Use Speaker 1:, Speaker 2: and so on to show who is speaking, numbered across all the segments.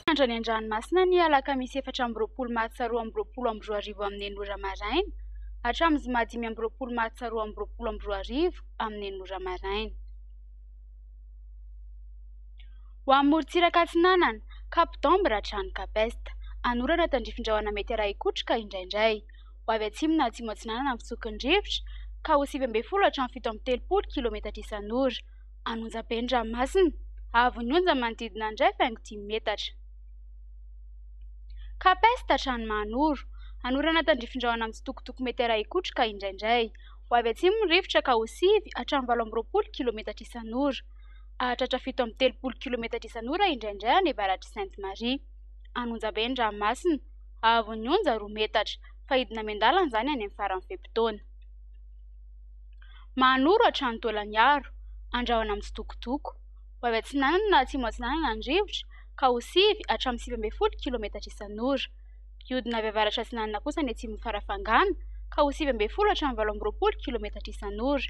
Speaker 1: Andro any an-dranomasina ny alakamisy 24 martsa 2022 amin'ny 6 ora maraina hatramin'ny zoma 25 martsa 2022 amin'ny 6 ora maraina. Ho an'ny morontsiraka atsinanana, Cap d'Ambre hatrany Cap Est. Anorana tandrifin-drahona mety arahi-kotroka indraindray. Ho avy atsimo na atsimo atsinanana ny fitsoky ny rivotra ka ho 19 hatramin'ny 37 kilometatra isan'ora. An'Onjabe ny ranomasina. Haavon'ny onja manodidina ny 1,5 metatra. Cap Est hatrany Mahanoro. Anorana tandrifin-drahona mitsitokotoko mety arahi-kotroka indraindray. Ho avy atsimo ny rivotra ka ho 9 hatramin'ny 28 kilometatra isan'ora. Hahatratra 37 kilometatra isan'ora indraindray any avaratr'i Sainte Marie. An'Onjabe ny ranomasina. Haavon'ny onja 2 metatra. Fa hidina miandalana izany any amin'ny faran'ny fe-potoana. Mahanoro hatrany Taolagnaro, andrahona mitsitokotoko. Ho avy atsinanana na atsimo atsinanana ny rivotra ka ho 9 hatramin'ny 19 kilometatra isan'ora. Hiodina avy avaratra atsinanana kosa ny atsimon'i Farafangana ka ho 19 hatramin'ny 28 kilometatra isan'ora.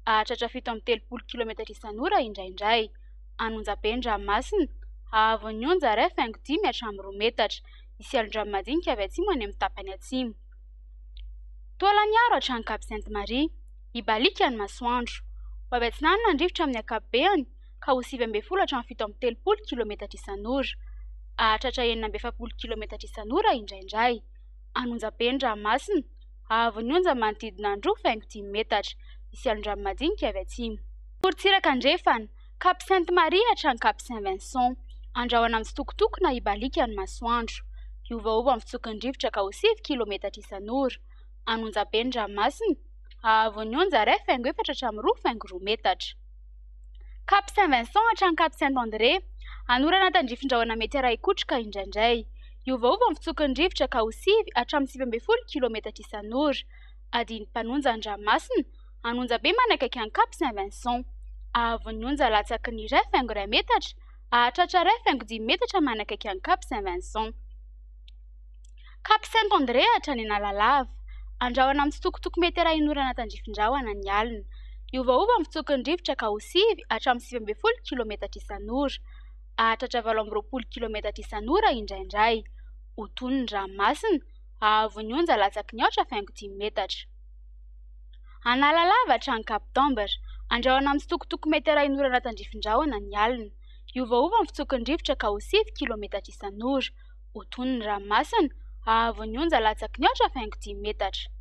Speaker 1: Hahatratra 37 kilometatra isan'ora indraindray. An'Onjabe ny ranomasina, haavon'ny onja 1,5 hatramin'ny 2 metatra. Hisy alon-drano madinika avy atsimo any amin'ny tapany atsimo. Taolagnaro hatrany Cap Sainte Marie. Hibaliaka ny masoandro. Ho avy atsinanana ny rivotra amin'ny ankapobeny ka ho 19 hatramin'ny 37 kilometatra isan'ora. Hahatratra 46 kilometatra isan'ora indraindray. An'Onjabe ny ranomasina. Haavon'ny onja manodidina ny 2,5 metatra. Hisy alon-drano madinika avy atsimo. Morontsiraka andrefana, Cap Sainte Marie hatrany Cap Saint Vincent. Andrahona mitsitokotoko na hibaliaka ny masoandro. Hiovaova ny fitsoky ny rivotra ka ho 9 kilometatra isan'ora. An'Onjabe ny ranomasina. Haavon'ny onja 1,4 hatramin'ny 2,2 metatra. Cap Saint Vincent hatrany Cap Saint André. Anorana tandrifin-drahona mety arahi-kotroka indraindray. Hiovaova ny fitsoky ny rivotra ka ho 9 hatramin'ny 19 kilometatra isan'ora. Adin'ny mpanonja ny ranomasina. An'Onjabe manakaiky an'i Cap Saint Vincent. Haavon'ny onja latsaky ny 1,1 metatra, hahatratra 1,5 metatra manakaiky an'i Cap Saint Vincent. Cap Saint André hatrany Analalava. Andrahona mitsitokotoko mety arahin'orana tandrifin-drahona ny alina. Hiovaova ny fitsoky ny rivotra ka ho 9 hatramin'ny 19 kilometatra isan'ora. Hahatratra 28 kilometatra isan'ora indraindray. Ho tony ny ranomasina. Haavon'ny onja latsaky ny 4,5 metatra. Analalava hatrany Cap d'Ambre. Andrahona mitsitokotoko mety arahin'orana tandrifin-drahona ny alina. Hiovaova ny fitsoky ny rivotra ka ho 9 kilometatra isan'ora. Ho tony ny ranomasina. Haavon'ny onja latsaky ny 4,5 metatra.